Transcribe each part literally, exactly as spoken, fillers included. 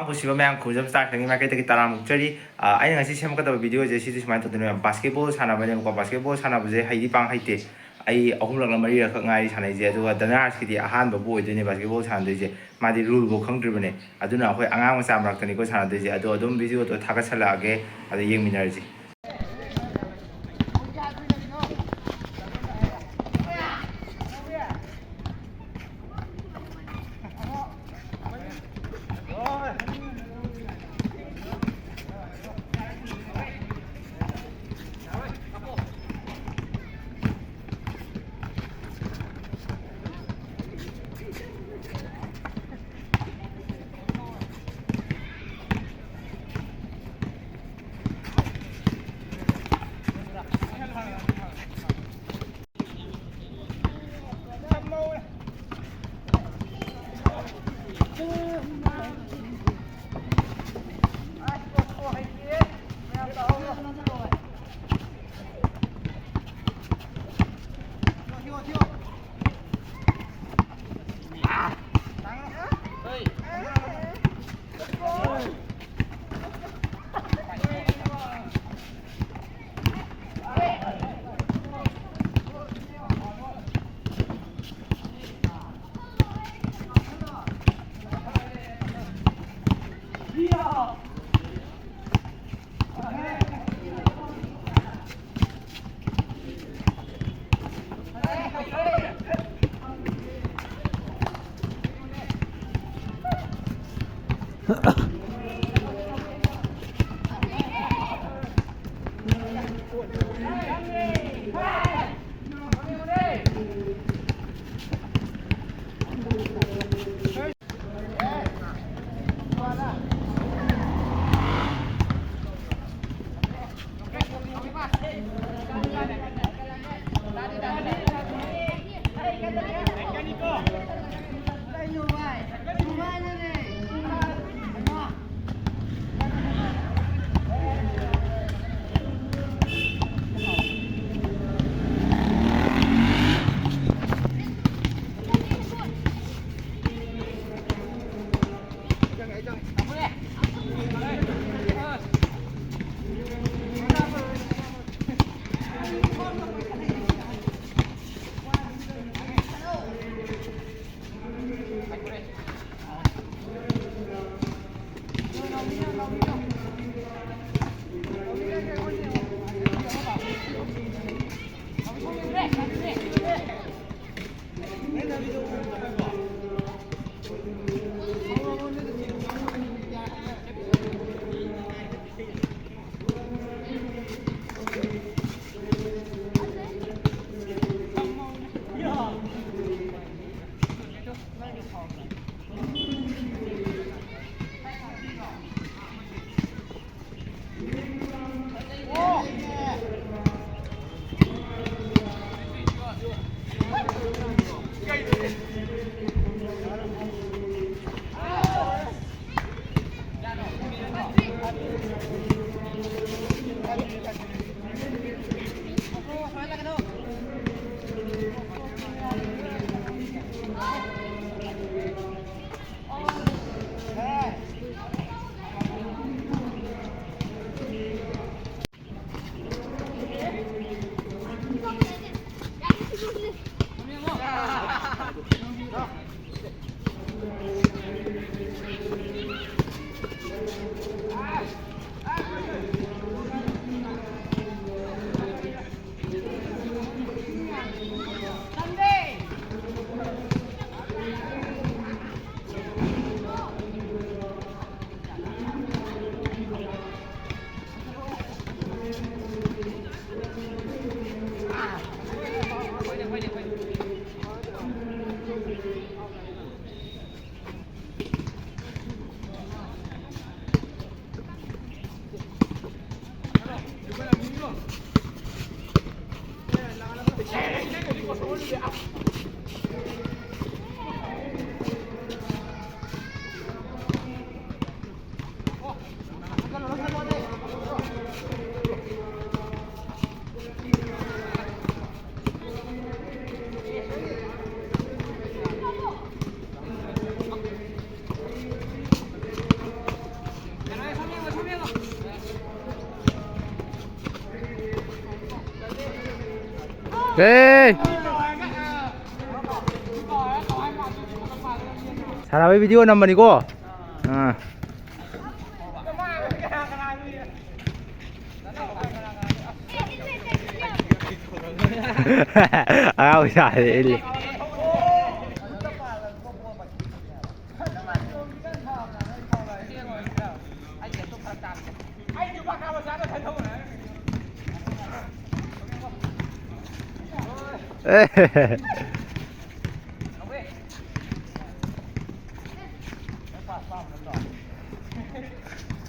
ꯅꯨꯡꯁꯤꯕ ꯃꯌꯥꯝ ꯈꯨꯔꯨꯝꯖꯕ ꯁ꯭ꯇꯥꯔ ꯈꯪꯉꯤ ꯃꯥꯏꯀꯩꯗꯒꯤ ꯇꯔꯥꯃꯨꯛ ꯆꯔꯤ꯫ ꯑ, ꯑꯩꯅ ꯉꯁꯤ ꯁꯦꯝꯒꯗꯕ ꯚꯤꯗꯤꯑꯣꯁꯦ ꯁꯤꯗꯤ ꯁꯨꯃꯥꯏꯅ ꯇꯧꯗꯣꯏꯅꯦꯕ꯫ ꯕꯥꯁꯀꯦꯠꯕꯣꯜ ꯁꯥꯟꯅꯕꯅꯦꯕꯀꯣ꯫ ꯕꯥꯁꯀꯦꯠꯕꯣꯜ ꯁꯥꯟꯅꯕꯁꯦ ꯍꯩꯗꯤ ꯄꯥꯡ ꯍꯩꯇꯦ꯫ ꯑꯩ ꯑꯍꯨꯝꯂꯛꯂ ꯃꯔꯤꯔꯛꯈꯛ ꯉꯥꯏꯔꯤ ꯁꯥꯟꯅꯩꯁꯦ꯫ ꯑꯗꯨꯒ ꯗꯅꯔꯥꯖꯀꯤꯗꯤ ꯑꯍꯥꯟꯕꯕꯨ ꯑꯣꯏꯗꯣꯏꯅꯦ ꯕꯥꯁꯀꯦꯠꯕꯣꯜ ꯁꯥꯟꯅꯗꯣꯏꯁꯦ꯫ ꯃꯥꯗꯤ ꯔꯨꯜꯐꯧ ꯈꯪꯗ꯭ꯔꯤꯕꯅꯦ꯫ ꯑꯗꯨꯅ ꯑꯩꯈꯣꯏ ꯑꯉꯥꯡ ꯃꯆꯥ ꯃꯔꯛꯇꯅꯤꯀꯣ ꯁꯥꯟꯅꯗꯣꯏꯁꯦ꯫ ꯑꯗꯣ ꯑꯗꯨꯝ ꯚꯤꯗꯤꯑꯣꯗꯣ ꯊꯥꯒꯠꯁꯜꯂꯛꯑꯒꯦ, ꯑꯗꯣ ꯌꯦꯡꯃꯤꯟꯅꯔꯁꯤ꯫ ꯑꯦ! ꯁꯥꯟꯅꯕꯩ ꯚꯤꯗꯤꯑꯣ ꯅꯝꯕꯅꯤꯀꯣ꯫ ꯑꯥ꯫ ꯑꯉꯥꯡ ꯃꯆꯥꯁꯦ ꯏꯜꯂꯤ꯫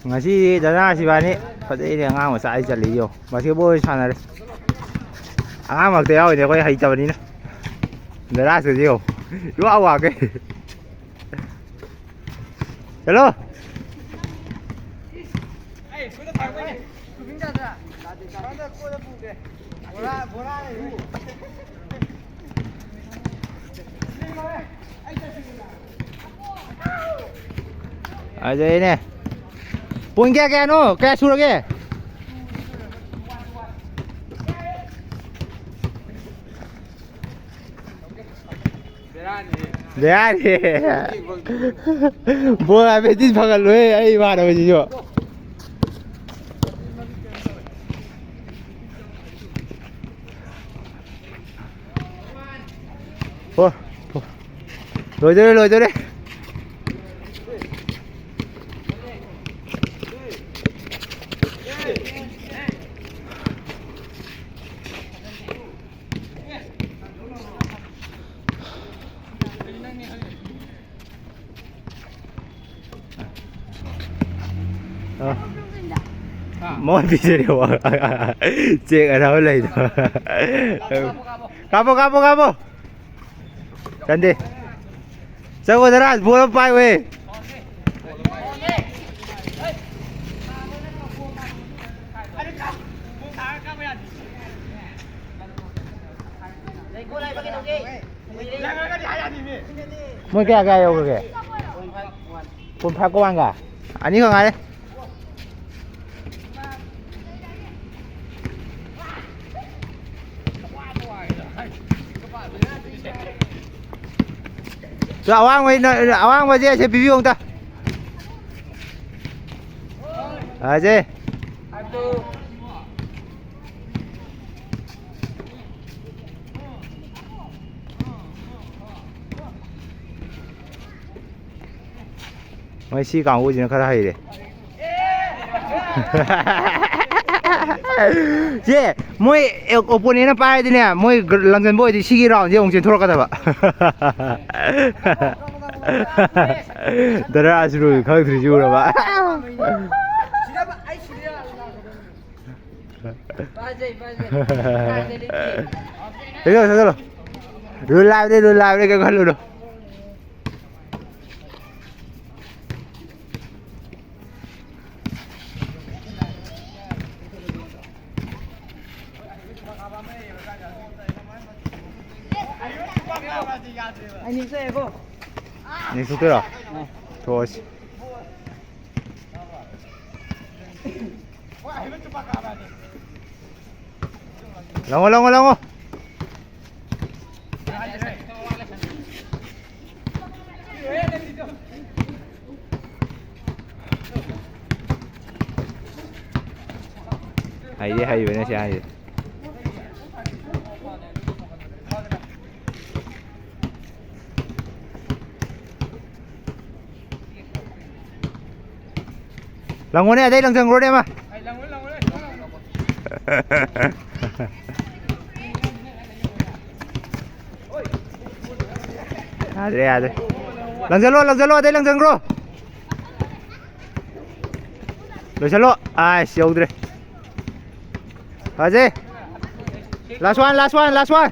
ꯉꯁꯤꯗꯤ ꯗꯗꯥꯁ ꯏꯕꯥꯅꯤ ꯐꯖꯩꯅꯦ, ꯑꯉꯥꯡ ꯃꯆꯥ ꯑꯩ ꯆꯠꯂꯤ ꯌꯦꯡꯉꯣ, ꯕꯥꯁꯀꯦꯠꯕꯣꯜ ꯁꯥꯟꯅꯔꯦ꯫ ꯑꯉꯥꯡ ꯃꯔꯛꯇ ꯌꯥꯎꯔꯤꯅꯦ ꯑꯩꯈꯣꯏ ꯍꯩꯇꯕꯅꯤꯅ꯫ ꯗꯗꯥꯁꯤꯗꯤ ꯌꯦꯡꯉꯣ, ꯏꯋꯥ ꯋꯥꯈꯩ꯫ ꯍꯦꯜꯂꯣ꯫ ꯐꯖꯩꯅꯦ꯫ ꯄꯨꯡ ꯀꯌꯥ ꯀꯌꯥꯅꯣ? ꯀꯌꯥ ꯁꯨꯔꯒꯦ? ꯕꯦꯔꯥꯅꯤ꯫ ꯕꯣꯜ ꯍꯥꯏꯐꯦꯠꯇꯤ ꯐꯪꯍꯜꯂꯣꯍꯦ ꯑꯩ ꯏꯃꯥꯟꯅꯕꯁꯤꯁꯨ꯫ ꯑꯣ, ꯑꯣ꯫ ꯂꯣꯏꯗꯣꯔꯦ, ꯂꯣꯏꯗꯣꯔꯦ꯫ ꯑ꯫ ꯃꯣꯏ ꯄꯤꯖꯔꯦ ꯋꯥ꯫ ꯆꯦꯛ ꯑꯅꯧꯕ ꯂꯩꯗꯣ꯫ ꯀꯥꯞꯄꯣ, ꯀꯥꯞꯄꯣ, ꯀꯥꯞꯄꯣ꯫ ꯆꯟꯗꯦ꯫ ꯆꯪꯉꯣ ꯙꯅꯔꯥꯖ, ꯕꯣꯜ ꯑꯃ ꯄꯥꯏꯌꯣꯍꯦ꯫ ꯃꯣꯏ ꯀꯌꯥ ꯀꯌꯥ ꯌꯧꯔꯒꯦ? ꯀꯨꯟ ꯐꯥꯏꯚ ꯀꯣ ꯋꯥꯟꯒ? ꯑꯅꯤꯈꯛ ꯉꯥꯏꯔꯦ꯫ ꯑꯗꯣ ꯑꯋꯥꯡꯕ, ꯑꯋꯥꯡꯕꯁꯦ ꯑꯁꯦ ꯄꯤꯕꯤꯌꯨ ꯑꯝꯇ꯫ ꯑꯁꯦ꯫ ꯃꯣꯏ ꯁꯤ ꯀꯥꯡꯕꯨꯁꯤꯅ ꯈꯔ ꯍꯩꯔꯦ꯫ ꯁꯦ, ꯃꯣꯏ ꯑꯣꯄꯣꯅꯦꯟꯅ ꯄꯥꯏꯔꯗꯤꯅꯦ, ꯃꯣꯏ ꯂꯪꯁꯤꯟꯕ ꯑꯣꯏꯗꯤ ꯁꯤꯒꯤ ꯔꯥꯎꯟꯁꯦ ꯑꯃꯨꯛ ꯆꯦꯟꯊꯣꯔꯛꯀꯗꯕ꯫ ꯗꯔꯥꯁꯨ ꯈꯪꯗ꯭ꯔꯤꯁꯤ ꯎꯔꯕ? ꯆꯠꯂꯣ, ꯆꯠꯂꯣ꯫ ꯔꯨꯜ ꯂꯥꯏꯕꯅꯦ, ꯔꯨꯜ ꯂꯥꯏꯕꯅꯦ, ꯀꯩꯝ ꯈꯜꯂꯨꯅꯨ꯫ ꯅꯦꯛꯁ ꯊꯣꯛꯇꯣꯏꯔꯣ? ꯊꯣꯛꯑꯁꯤ꯫ ꯂꯪꯉꯣ, ꯂꯪꯉꯣ, ꯂꯪꯉꯣ꯫ ꯍꯩꯗꯤ ꯍꯩꯕꯅꯦ ꯁꯤ ꯑꯉꯥꯡꯁꯦ꯫ ꯂꯪꯉꯣꯅꯦ, ꯑꯗꯩ ꯂꯪꯖꯪꯈ꯭ꯔꯣꯅꯦ ꯑꯃ꯫ ꯌꯥꯗ꯭ꯔꯦ, ꯌꯥꯗ꯭ꯔꯦ꯫ ꯂꯪꯖꯜꯂꯣ, ꯂꯪꯖꯜꯂꯣ, ꯑꯗꯩ ꯂꯪꯖꯪꯈ꯭ꯔꯣ꯫ ꯂꯣꯏꯁꯜꯂꯣ꯫ ꯑꯥꯏꯁ, ꯌꯧꯗ꯭ꯔꯦ꯫ ꯐꯖꯩ꯫ Last one, last one, last one꯫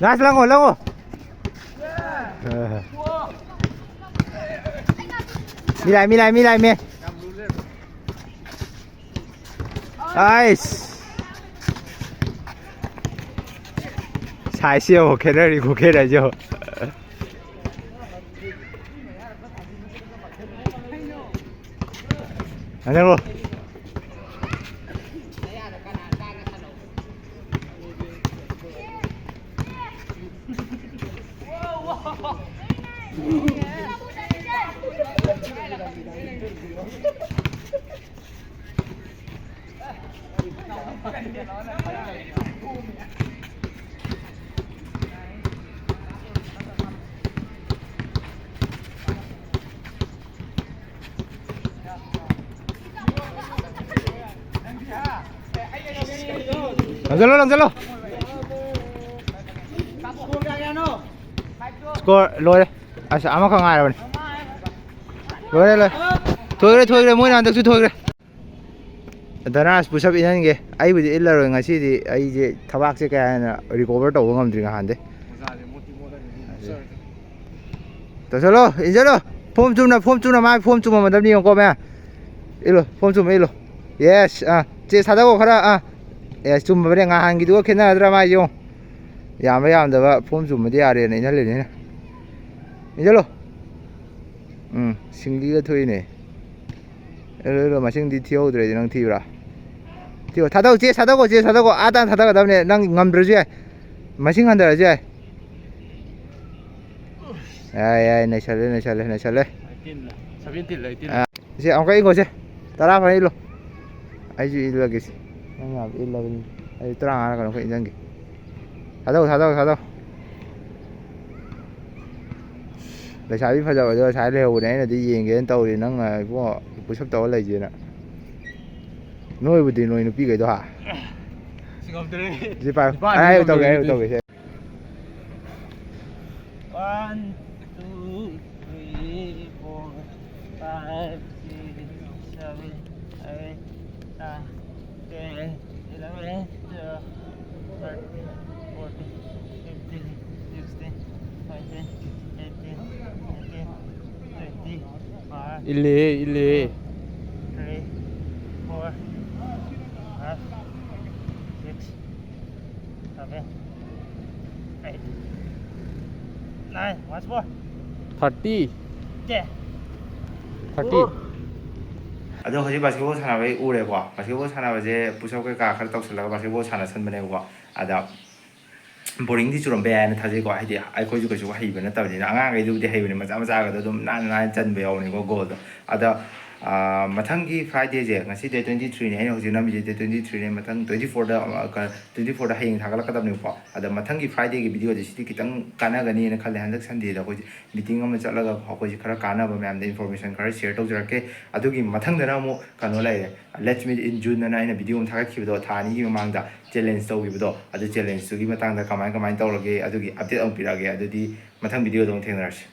Nice, ꯂꯪꯉꯣ, ꯂꯪꯉꯣ꯫ ꯃꯤ ꯂꯥꯛꯑꯦ, ꯃꯤ ꯂꯥꯛꯑꯦ, ꯃꯤ ꯂꯥꯛꯑꯦ, ꯃꯤ꯫ ꯑꯥꯏꯁ! ꯁꯥꯏꯖꯁꯦ ꯌꯦꯡꯉꯣ, ꯈꯦꯠꯅꯔꯤ ꯈꯨꯈꯦꯠꯅꯁꯦ ꯌꯦꯡꯉꯣ꯫ ꯍꯟꯖꯜꯂꯣ꯫ ꯂꯪꯁꯤꯜꯂꯣ, ꯂꯪꯁꯤꯜꯂꯣ꯫ ꯁ꯭ꯀꯣꯔ ꯂꯣꯏꯔꯦ꯫ ꯑꯁ, ꯑꯃꯈꯛ ꯉꯥꯏꯔꯕꯅꯤ꯫ ꯂꯣꯏꯔꯦ, ꯂꯣꯏꯔꯦ꯫ ꯊꯣꯏꯈ꯭ꯔꯦ, ꯊꯣꯏꯈ꯭ꯔꯦ꯫ ꯃꯣꯏꯅ ꯍꯟꯗꯛꯁꯨ ꯊꯣꯏꯈ꯭ꯔꯦ꯫ ꯙꯅꯔꯥꯖ push up ꯏꯟꯍꯟꯒꯦ꯫ ꯑꯩꯕꯨꯗꯤ ꯏꯜꯂꯔꯣꯏ ꯉꯁꯤꯗꯤ꯫ ꯑꯩꯁꯦ ꯊꯕꯥꯛꯁꯦ ꯀꯌꯥ ꯍꯦꯟꯅ recover ꯇꯧꯕ ꯉꯝꯗ꯭ꯔꯤ ꯉꯍꯥꯟꯗꯩ꯫ ꯇꯧꯁꯜꯂꯣ, ꯏꯟꯖꯜꯂꯣ꯫ ꯐꯣꯝ ꯆꯨꯝꯅ, ꯐꯣꯝ ꯆꯨꯝꯅ, ꯃꯥꯏ ꯐꯣꯝ ꯆꯨꯝꯕ ꯃꯇꯝꯅꯤ ꯌꯦꯡꯉꯨꯀꯣ, ꯃꯌꯥꯝ꯫ ꯏꯜꯂꯣ, ꯐꯣꯝ ꯆꯨꯝꯕ ꯏꯜꯂꯣ꯫ Yes, ꯑꯥ꯫ ꯆꯦ ꯊꯥꯗꯧꯑꯣ ꯈꯔ, ꯑꯥ꯫ Yes, ꯆꯨꯝꯕꯅꯦ, ꯉꯍꯥꯟꯒꯤꯗꯨꯒ ꯈꯦꯠꯅꯔꯗ꯭ꯔꯥ ꯃꯥꯏꯁꯦ ꯌꯦꯡꯉꯣ꯫ ꯌꯥꯝꯕ ꯌꯥꯝꯗꯕ ꯐꯣꯝ ꯆꯨꯝꯕꯗꯤ ꯌꯥꯔꯦꯅ ꯏꯟꯍꯜꯂꯤꯅꯦ ꯑꯩꯅ꯫ ꯏꯟꯖꯜꯂꯣ꯫ ꯎꯝ, ꯁꯤꯡꯂꯤꯒ ꯊꯣꯛꯏꯅꯦ꯫ ꯏꯜꯂꯣ, ꯏꯜꯂꯣ, ꯃꯁꯤꯡꯗꯤ ꯊꯤꯍꯧꯗ꯭ꯔꯦꯗꯤ ꯅꯪ ꯊꯤꯕ꯭ꯔꯥ? ꯊꯤꯌꯣ, ꯊꯥꯗꯧ, ꯆꯦ ꯊꯥꯗꯧꯀꯣ, ꯆꯦ ꯊꯥꯗꯧꯀꯣ, ꯑꯥ ꯇꯥꯅ ꯊꯥꯗꯒꯗꯕꯅꯦ, ꯅꯪ ꯉꯝꯗ꯭ꯔꯁꯨ ꯌꯥꯏ, ꯃꯁꯤꯡ ꯍꯟꯊꯔꯁꯨ ꯌꯥꯏ꯫ ꯌꯥꯏ, ꯌꯥꯏ, ꯅꯩꯁꯜꯂꯦ, ꯅꯩꯁꯜꯂꯦ, ꯅꯩꯁꯜꯂꯦ꯫ ꯑꯩꯠꯇꯤꯟ ꯂ, ꯁꯚꯦꯟꯇꯤꯟ ꯂ, ꯑꯩꯠꯇꯤꯟ ꯂ꯫ ꯑꯥ, ꯁꯦ, ꯑꯃꯨꯛꯀ ꯏꯟꯈꯣꯁꯦ, ꯇꯔꯥ ꯐꯥꯅ ꯏꯜꯂꯣ꯫ ꯑꯩꯁꯨ ꯏꯜꯂꯒꯦ ꯁꯤ꯫ ꯅꯪ ꯌꯥꯝ ꯏꯜꯂꯕꯅꯤ꯫ ꯑꯩ ꯇꯔꯥꯃꯉꯥꯔ ꯀꯩꯅꯣ ꯈꯛ ꯏꯟꯖꯟꯒꯦ꯫ ꯊꯥꯗꯧ, ꯊꯥꯗꯧ, ꯊꯥꯗꯧ꯫ ꯂꯩꯁꯥꯕꯤ ꯐꯖꯕꯗꯣ ꯉꯁꯥꯏ ꯂꯩꯍꯧꯕꯅꯦ, ꯑꯩꯅꯗꯤ ꯌꯦꯡꯒꯦꯅ ꯇꯧꯔꯤ, ꯅꯪꯅ ꯏꯕꯨꯡꯉꯣ push up ꯇꯧꯔ ꯂꯩꯁꯦꯅ꯫ ꯅꯣꯏꯕꯨꯗꯤ ꯅꯣꯏ ꯅꯨꯄꯤꯈꯩꯗꯣ ꯍꯥ? ꯁꯤ ꯉꯝꯗ꯭ꯔꯦ꯫ ꯁꯤ ꯄꯥꯏꯌꯨ꯫ ꯅꯨꯄꯥ ꯑꯩ ꯑꯃꯨꯛ ꯇꯧꯒꯦ, ꯑꯩ ꯑꯃꯨꯛ ꯇꯧꯒꯦ꯫ One, two, three, four, five, six, seven, eight, nine, ten, eleven, twelve, thirteen, fourteen, fifteen, sixteen, seventeen, eighteen, nineteen, twenty, one, ꯏꯜꯂꯦ, ꯏꯜꯂꯦ꯫ Two, three, four, five, six, seven, eight, nine, once more. Thirty. ꯀꯦ꯫ Thirty꯫ ꯑꯗꯣ ꯍꯧꯖꯤꯛ basketball ꯁꯥꯟꯅꯕꯩ ꯎꯔꯦꯀꯣ꯫ Basketball ꯁꯥꯟꯅꯕꯁꯦ push up ꯀꯩꯀꯥ ꯈꯔ ꯇꯧꯁꯜꯂꯒ basketball ꯁꯥꯟꯅꯁꯟꯕꯅꯦꯕꯀꯣ꯫ ꯑꯗ ꯕꯣꯔꯤꯡꯗꯤ ꯆꯨꯔꯝꯕ ꯌꯥꯏꯅ ꯊꯥꯖꯩꯀꯣ꯫ ꯍꯥꯏꯗꯤ ꯑꯩꯈꯣꯏꯁꯨ ꯀꯩꯁꯨ ꯍꯩꯕ ꯅꯠꯇꯕꯅꯤꯅ, ꯑꯉꯥꯡꯈꯩꯗꯨꯕꯨꯗꯤ ꯍꯩꯕꯅꯤ, ꯃꯆꯥ ꯃꯆꯥꯒꯗꯣ ꯑꯗꯨꯝ ꯅꯥꯟꯅ ꯅꯥꯟꯅ ꯆꯟꯕ ꯌꯥꯎꯕꯅꯤꯀꯣ ꯒꯣꯜꯗꯣ꯫ ꯑꯗ ꯃꯊꯪꯒꯤ ꯐ꯭ꯔꯥꯏꯗꯦꯁꯦ, ꯉꯁꯤ ꯗꯦꯠ ꯇ꯭ꯋꯦꯟꯇꯤ ꯊ꯭ꯔꯤꯅꯦ, ꯑꯩꯅ ꯍꯧꯖꯤꯛ ꯅꯝꯃꯤꯁꯦ ꯗꯦꯠ ꯇ꯭ꯋꯦꯟꯇꯤ ꯊ꯭ꯔꯤꯅꯦ꯫ ꯃꯊꯪ ꯇ꯭ꯋꯦꯟꯇꯤ ꯐꯣꯔꯗ ꯇ꯭ꯋꯦꯟꯇꯤ ꯐꯣꯔꯗ ꯍꯌꯦꯡ ꯊꯥꯒꯠꯂꯛꯀꯗꯕꯅꯦꯕꯀꯣ꯫ ꯑꯗ ꯃꯊꯪꯒꯤ ꯐ꯭ꯔꯥꯏꯗꯦꯒꯤ ꯚꯤꯗꯤꯑꯣꯁꯦ ꯁꯤꯗꯤ ꯈꯤꯇꯪ ꯀꯥꯟꯅꯒꯅꯤꯅ ꯈꯜꯂꯦ꯫ ꯍꯟꯗꯛ ꯁꯟꯗꯦꯗ ꯑꯩꯈꯣꯏꯁꯦ ꯃꯤꯇꯤꯡ ꯑꯃ ꯆꯠꯂꯒ ꯑꯩꯈꯣꯏꯁꯦ ꯈꯔ ꯀꯥꯟꯅꯕ ꯃꯌꯥꯝꯗ ꯏꯟꯐꯣꯔꯃꯦꯁꯟ ꯈꯔ ꯁꯤꯌꯔ ꯇꯧꯖꯔꯛꯀꯦ꯫ ꯑꯗꯨꯒꯤ ꯃꯊꯪꯗꯅ ꯑꯃꯨꯛ ꯀꯩꯅꯣ ꯂꯩꯔꯦ, Let's Meet in June ꯑꯅ ꯑꯩꯅ ꯚꯤꯗꯤꯑꯣ ꯑꯃ ꯊꯥꯒꯠꯈꯤꯕꯗꯣ, ꯊꯥ ꯑꯅꯤꯒꯤ ꯃꯃꯥꯡꯗ ꯆꯦꯂꯦꯟꯖ ꯇꯧꯈꯤꯕꯗꯣ, ꯑꯗꯨ ꯆꯦꯂꯦꯟꯖꯇꯨꯒꯤ ꯃꯇꯥꯡꯗ ꯀꯃꯥꯏ ꯀꯃꯥꯏꯅ ꯇꯧꯔꯒꯦ, ꯑꯗꯨꯒꯤ ꯑꯞꯗꯦꯠ ꯑꯃꯨꯛ ꯄꯤꯔꯛꯑꯒꯦ꯫ ꯑꯗꯨꯗꯤ ꯃꯊꯪ ꯚꯤꯗꯤꯑꯣꯗ ꯑꯃꯨꯛ ꯊꯦꯡꯅꯔꯁꯤ꯫